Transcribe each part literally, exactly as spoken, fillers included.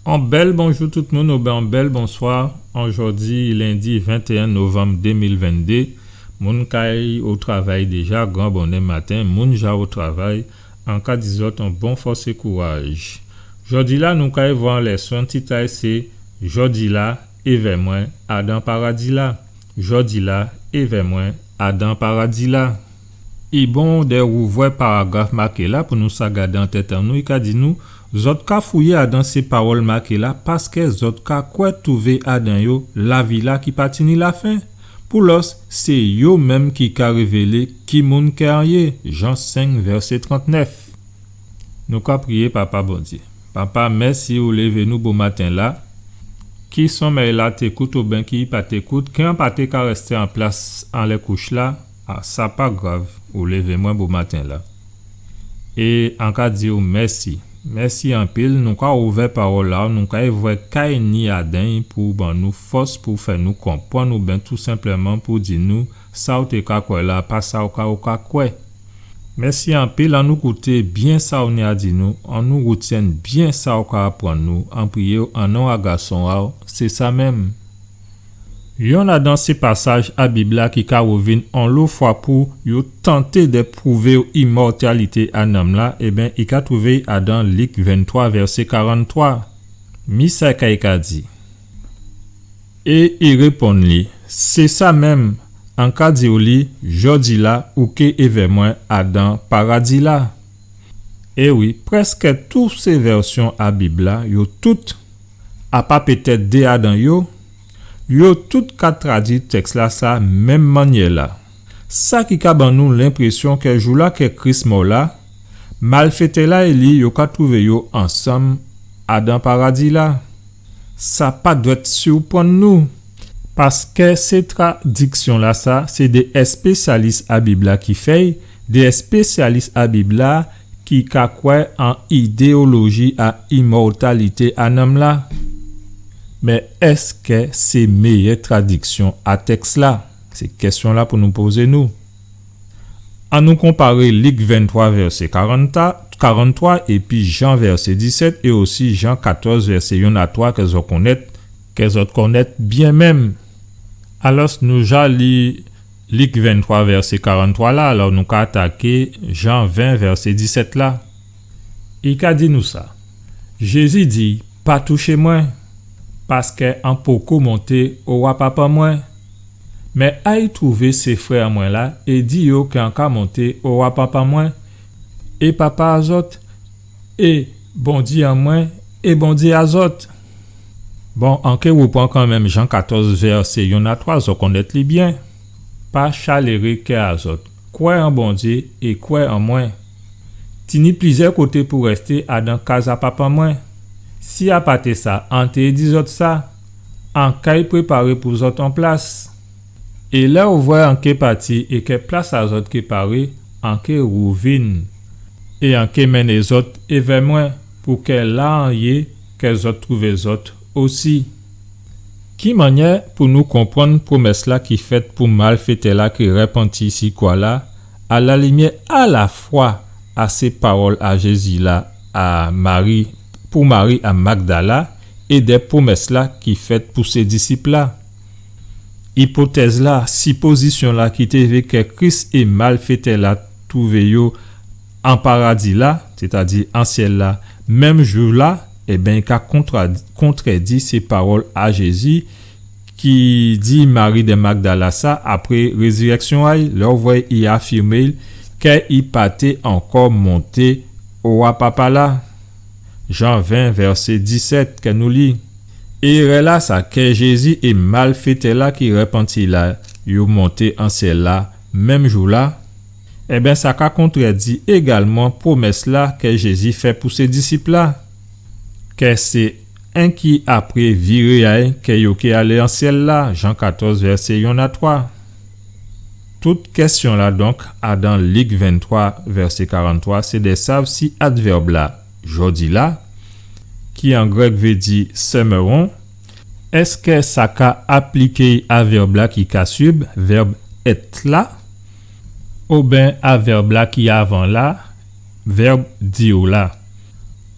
On bèl bonjou tout moun, oubyen on bèl bonswa. An jòdi lendi ventéyen novanm dé mil venndé, moun kay o travay déja, gran bonnè maten, moun ja o travay, an ka di zòt on bon fòs é kouraj. Jòdi-la, nou kay vwè on lèson tit a'y sé Jòdi-la, évè mwen, adan paradi-la. Jòdi-la, évè mwen, adan paradi-la. I bon dè wouvwè paragraf maké la pou nou sa gadé an tèt an nou, i ka di nou, zòt ka fouyé adan sé pawòl maké la, paskè zòt ka kwè twouvé adan yo lavi-la ki pa tini lafen. Poulòs, sé yo menm ki ka révélé ki moun kè an yé, Jan senk, vèsé trantnèf. Nou ka priyé, Papa Bondyé. Papa, mèsi ou lévé nou bomaten-la. Ki sonmèy-la té kout oubyen ki pa té kout, kè an pa té ka rèsté an plas anlè kouch-la, a, sa pa grav, ou lévé mwen bomaten-la. É an ka di ou mèsi. Mèsi anpil, nou ka ouvè pawòl-la, nou kay vwè ka i ni adan'y pou ban nou fòs, pou fè nou konprann, oubyen tou senpleman pou di nou, sa ou té ka kwè la, pa sa ou ka, ou ka kwè. Mèsi anpil, annou kouté byen sa ou ni a di nou, annou woutyenn byen sa ou ka aprann nou, an priyé'w an non a Gason a'w, sé sa menm. Yonn adan sé pasaj a Bib-la ki ka wouvin onlo fwa pou yo tanté dè pwouvé imòtalité a nanm-la, ében, i ka twouvé'y adan Lik venntwa, vèsé karanntwa. Mi sa ka i ka di. É i réponn li, sé sa menm, an ka di'w li, jòdi-la, ou ké évè mwen adan paradi-la. É wi, prèskè tout sé vèsyon a Bib-la, yo tout, apa pétèt dé adan yo, yo tout ka tradui tèks-la sa menm mannyè-la. Sa ki ka ban nou lenprésyon kè jou-la kè Kris mò la, malfétè-la é li yo ka twouvé yo ansanm adan paradi-la. Sa pa dwèt siprann nou, paskè sé tradiksyon-la sa, sé dé èspésyalis a Bib-la ki fè'y, dé èspésyalis a Bib-la ki ka kwè an idéyoloji a imòtalité a nanm-la. Mé èskè sé méyè tradiksyon a tèks-la ? Sé kèsyon-la pou nou pozé nou. Annou konparé Lik venntwa vèsé karanta-, karanntwa épi Jan vèsé disèt é osi Jan katòz vèsé yonn a twa kè zòt konnèt, kè zòt konnèt byen menm. Alòs, nou ja li Lik venntwa vèsé karanntwa la, alò nou ka ataké Jan ven vèsé disèt la. I ka di nou sa. Jézi di, pa touché mwen, paskè an poko monté owa Papa mwen. Mé ay twouvé sé frè an mwen la é di yo kè an ka monté owa Papa mwen, é Papa a zòt, é Bondyé an mwen, é Bondyé a zòt. Bon, an ké woupran kanmenm Jan katòz vèsé yonn a twa, zòt konnèt li byen. Pa chaléré kè a zòt. Kwè an Bondyé é kwè an mwen. Tini plizyè koté pou rèsté adan kaz a Papa mwen. Si a pa té sa, an té di zòt sa. An kay préparé pou zòt on plas. É lè ou vwè an ké pati é kè plas a zòt ké paré, an ké wouvin. É an ké mennen zòt évè mwen, pou kè la an yé, kè zòt twouvé zòt osi. Ki mannyè pou nou konprann pwomès-la ki fèt pou malfétè-la ki répanti si kwa-la, a la limyè alafwa a sé pawòl a Jézi la a Mari, pou Mari a Magdala, é dè pwomès-la ki fèt pou sé disip-la. Ipotèz-la, sipozisyon-la ki té vé kè Kris é malfétè-la twouvé yo an paradi-la, sétadi an syèl-la, menm jou-la, ében, i ka kontradi-, kontrèdi sé pawòl a Jézi ki di Mari dè Magdala sa apré rézirèksyon a'y, lè ou vwè i afirmé'y kè i pa té ankò monté owa Papa-la. Jan ven, vèsé disèt, kè nou li. É rè-la sa, kè Jézi é malfétè-la ki répanti la, yo monté an syèl-la, menm jou-la, ében, sa ka kontrèdi égalman pwomès-la kè Jézi fè pou sé disip-la, kè sé enki apré viré a'y kè yo ké alé an syèl-la, Jan katòz, vèsé yonn a twa. Tout kèsyon-la, donk, adan Lik venntwa, vèsé karant-twa, sé dè sav si advèb-la, jòdi-la, ki an grèk vé di sèmewon, èskè sa ka apliké a vèb-la ki ka suiv, vèb èt la, oben a vèb-la ki avan la, vèb dir la.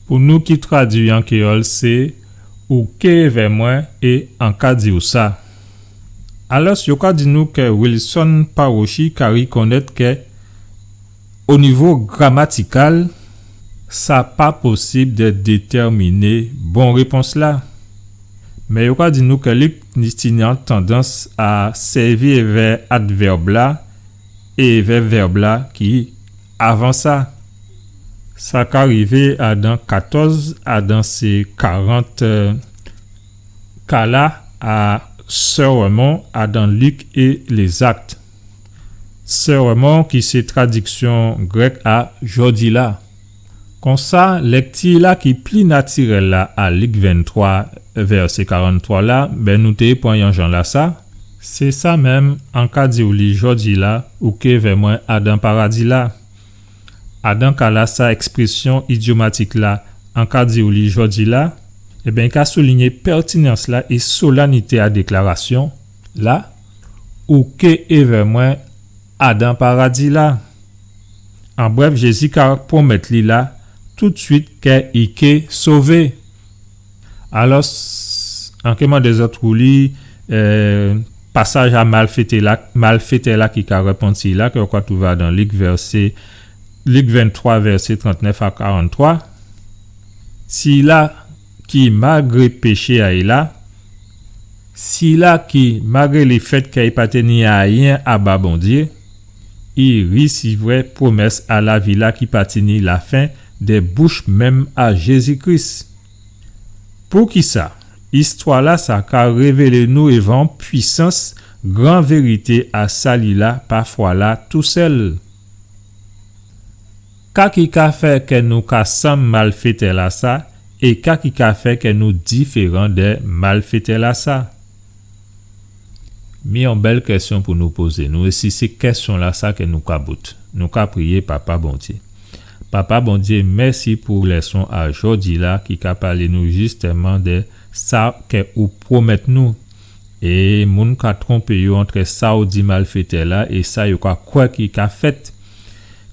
Pou nou ki tradui an kréyòl, sé Ou ké vè mwen é an ka di'w sa. Alòs, yo ka di nou kè Wilson Parochi ka rikonnèt kè, o nivo gramatikal, sa pa posib dè détèminé bon répons-la. Mé yo ka di nou kè Lik ni tini an tandans a sèvi èvè advèb-la é èvè vèb-la ki avan sa. Sa ka rivé adan katòz adan sé karant, euh, ka-la a sèmon adan Lik é Lézak. Sèmon ki sé tradiksyon grèk a jòdi-la. Konsa, lèkti-la ki pli natirèl la a Lik venntwa, vèsé karanntwa la, ben nou té pran an jan-lasa. Sé sa menm, an ka di'w li jòdi-la, ou ké vè mwen adan paradi-la. Adan ka-lasa, èksprésyon idyomatik-la, an ka di'w li jòdi-la, ében, i ka soulinyé pètinans-la é solanité a déklarasyon-la, ou ké vè mwen adan paradi-la. An brèf, Jézi ka pwomèt li la toutswit kè i ké sové. Alòs, an ké mandé zòt wouli, euh, pasaj a malfétè-la, malfétè-la ki ka rèpanti la, kè ou ka twouvé adan Lik vèsé, Lik venntwa, vèsé trantnèf a karanntwa. Sila ki, malgré péché a'y la, sila ki, malgré lèfèt kè i pa té ni ayen a ba Bondyé, i risivrè pwomès a lavi-la ki pa tini lafen dè bouch menm a Jézi Kris. Poukisa istwa-lasa ka révélé nou èvè pwisans gran vérité a sali-la pa fwa-la tousèl? Ka ki ka fè kè nou ka sanm malfétè-lasa é ka ki ka fè kè nou diféran dè malfétè-lasa? Mi on bèl kèsyon pou nou pozé nou, é si sé kèsyon-lasa kè nou ka bout, nou ka priyé Papa Bondyé. Papa Bondyé, mèsi pou lèson a jòdi-la ki ka palé nou jistèman dè sa kè ou pwomèt nou. É moun ka twonpé yo antrè sa ou di malfétè-la é sa yo ka kwè ki ka fèt.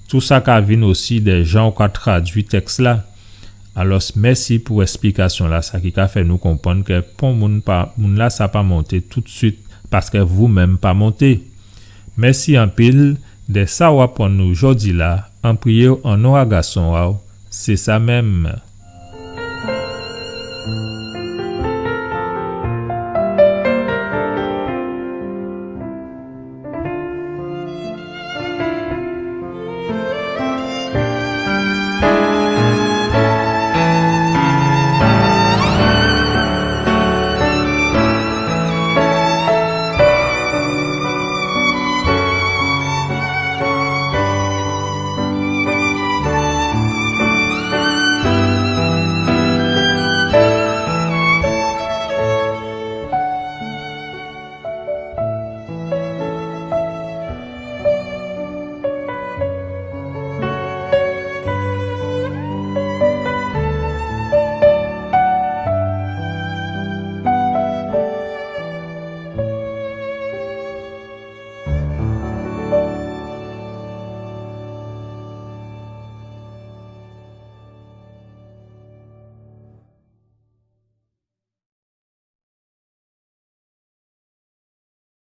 Tousa ka vin osi dè jan ou ka tradui tèks-la. Alòs, mèsi pou èsplikasyon-lasa ki ka fè nou konprann kè pon moun pa, moun-lasa pa monté toutswit, paskè vou menm pa monté. Mèsi anpil dè sa ou aprann nou jòdi-la, an priyé'w an non a Gason a'w, sé sa menm.